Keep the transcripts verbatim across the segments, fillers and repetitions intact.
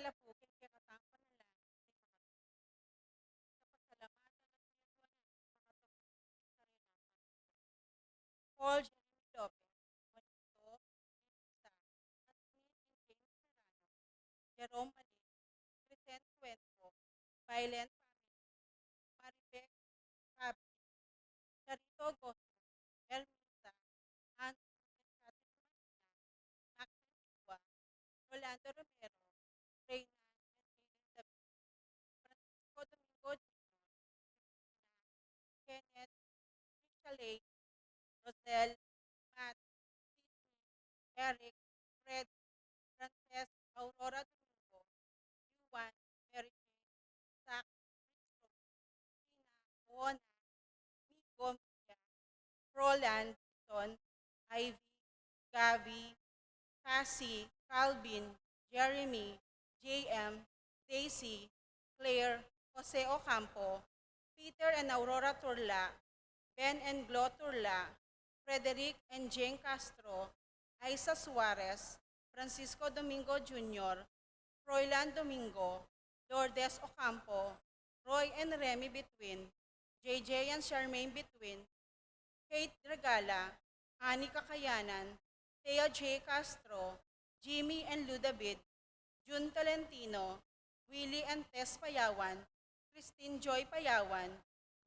Dala po king kekatang panalangin, kapasalamatan at pinatuan ng mga Paul Jeremy Lopez, Juanito Vista, Jasmine and James Serrano, Jerome Malik, Crescent Cuenco, Violent Family, Maribek Pablo, Charito Gosling, Ermita, Anthony and Catherine Martina, Max Lisboa, Rolando Romero, Reynan and Jalen David, Francisco Domingo Junior, Kenneth, Trisha Lay, Rosel, Matt, Sidney, Eric, Fred, Frances, Aurora Domingo, Yuan, Mary Jane, Zach, Rich Rose, Tina, Juana, Migo, Mia, Roland, Son, Ivy, Gavi, Cassie, Calvin, Jeremy, J M, Daisy, Claire, Jose Ocampo, Peter and Aurora Turla, Ben and Glo Turla, Frederick and Jane Castro, Aiza Suarez, Francisco Domingo Junior, Froilan Domingo, Lourdes Ocampo, Roy and Remy Between, J J and Charmaine Between, Kate Regala, Annie Kakayanan, Thea J Castro, Jimmy and Lou David, Jun Tolentino, Willie and Tess Payawan, Christine Joy Payawan,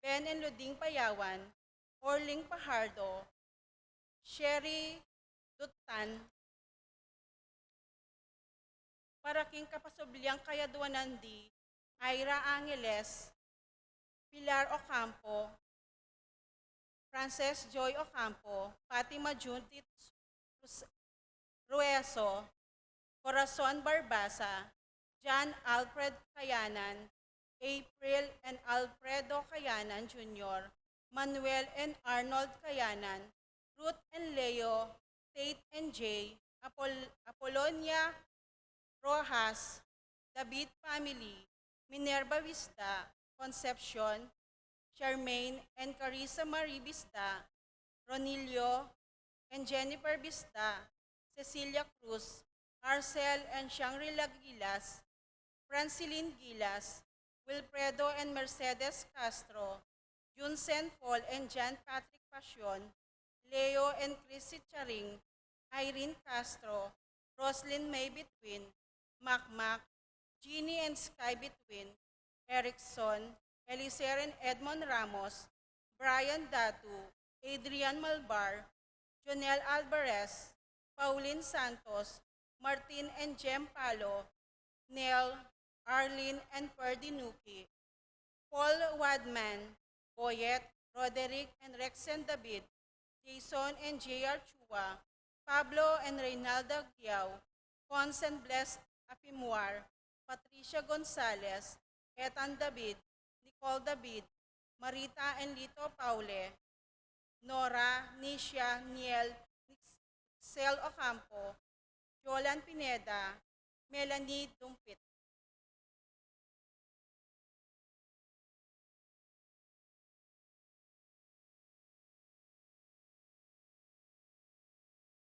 Ben and Luding Payawan, Orling Pajardo, Sherry Dutan, para king kapasubliang kayaduanan di Ira Angeles, Pilar Ocampo, Frances Joy Ocampo, Fatima Judith Rus-, Rueso, Corazon Barbaza, John Alfred Kayanan, April and Alfredo Kayanan Junior, Manuel and Arnold Kayanan, Ruth and Leo, Tate and Jay, Apol-, Apolonia Rojas, David family, Minerva Visda, Concepcion, Charmaine and Carissa Marie Visda, Ronilio and Jennifer Visda, Cecilia Cruz, Arcel and Shangri-La Gilas, Francilyn Gilas, Wilfredo and Mercedes Castro, Jun Saint Paul and John Patrick Pasion, Leo and Chrissy Charing, Irene Castro, Roslyn May Between, Makmak, Jeannie and Sky Between, Erickson, Eliser and Edmond Ramos, Brian Datu, Adrian Malbar, Jonel Alvarez, Pauline Santos, Martin and Jem Palo, Nel, Arlene and Ferdy Nuki, Paul Wadman, Boyet, Roderick and Rexen David, Jason and J R Chua, Pablo and Reynalda Aguiao, Cons and Bless Apimuar, Patricia Gonzalez, Ethan David, Nicole David, Marita and Lito Paule, Nora, Nisha, Niel, Nix-, Nixel Ocampo, Jolan Pineda, Melanie Dumpit.